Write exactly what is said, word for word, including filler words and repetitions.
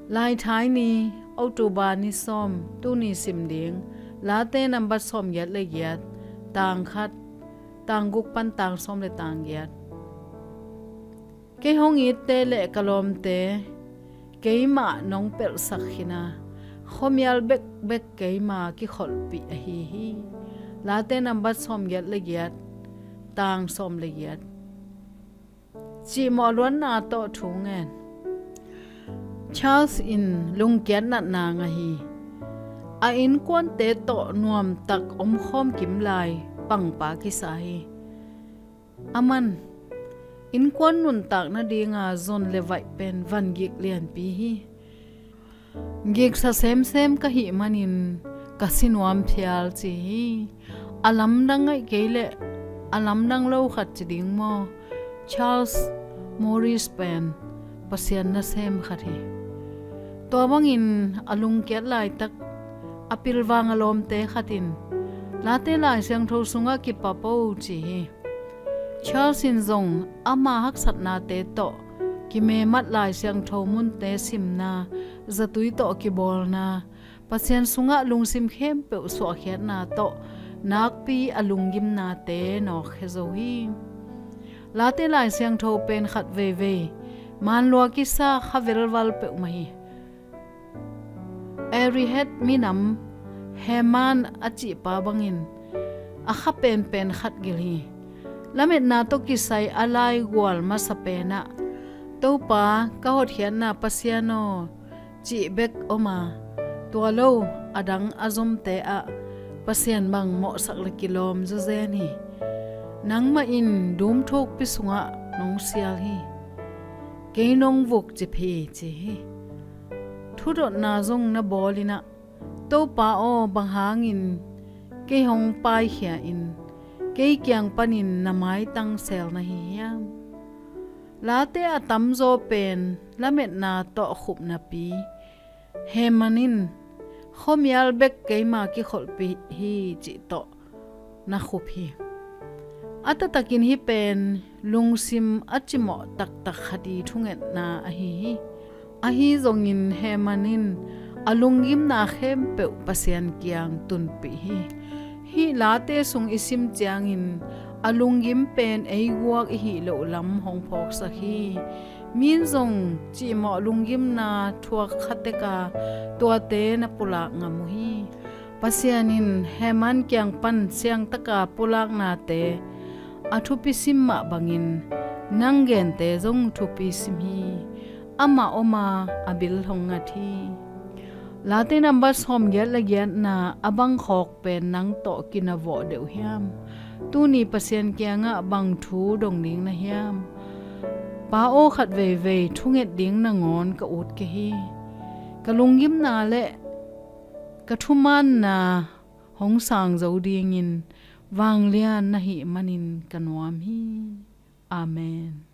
Laithai ni, October ni sawm, tuni sim ding Late nambat sawmgiat le giat, tang khat, tang guk pan tang sawm le tang giat. Kei hong itte le ka lawmte, keimah nong pelhsak khin a, khuamial bekbek keima kikholhpih ahi hi. Late nambat sawmgiat le giat, tang sawm le giat. Cihmawh luanna tawh thu ngen. Charles in lungkiat natna ngah hi. A innkuante tawh nuamtak omkhawm kim lai pangpa kisa hi. Aman, innkuan nuntak nadinga zon le vaih pen van gik lianpi hi. Giksa semsem ka hih manin ka si nuam phial ci hi. A lamdang ngaih kei leh a lamdang lo khat ci ding maw? Charles Morris pen Pasian nasem khat hi. Tua bangin a lungkiat laitak a pilvang a lawmte khat in, Late Lai Siangtho sungah kipap o ci hi. Charles in zong ama haksatnate tawh kimemat Lai Siangtho munte simna, zatui tawh kibawlna, Pasian sungah lungsim khempeuh suahkhiatna tawh nakpi a lunggimnate nawkkhia zo hi. Late Lai Siangtho pen khat veivei manlua kisa kha velval peuhmah hi. Erihet minam Heman a cihpa bangin a kha penpen khat gil hi. Lametna tawh kisai a laigual masa penah, Topa, ka hotkhiatna Pasian aw, cih bek om a, tua lo a dang a zomte ah Pasian bang mawhsak le kilawm zawzen hi. Nangmah in dum thukpi sungah nong sial hi. Kei nong vukcip hi ci hi. Thudotna zong na bawl in ah, Topa aw, bang hangin kei hong paikhia in kei kiang panin na maitang seel na hi hiam? Late a tamzaw pen lametna tawh khup napi Heman in khuamial bek keima kikholhpih hi cih tawh na khup hi. A taktakin hih pen lungsim a cimawh taktak khat i thungetna ahi hi. Ahi zongin Heman in a lunggimna khempeuh Pasian kiang tunpih hi. Hih Late sung i sim ciangin a lunggim pen ei guak i hih loh lam hong phawksak hi. Mi in zong cihmawh lunggimna thuak kha tek a, tuate na pulak ngam uh hi. Pasian in Heman kiang pan siangtaka pulaknate a thupi sim mah bangin nang gente zong thupi sim hi. Amah om a, a bil hong ngat hi. Late nambat sawmgiat le giatna a bang khawk pen nang tawh kinavawh deuh hiam? Tuni Pasian kiangah bang thu dong ding na hiam? Pa aw, khat veivei thunget ding nangawn ka ut kei hi. Ka lunggimna le ka thumaanna hong sang zo dingin vanglian na hih manin ka nuam hi. Amen.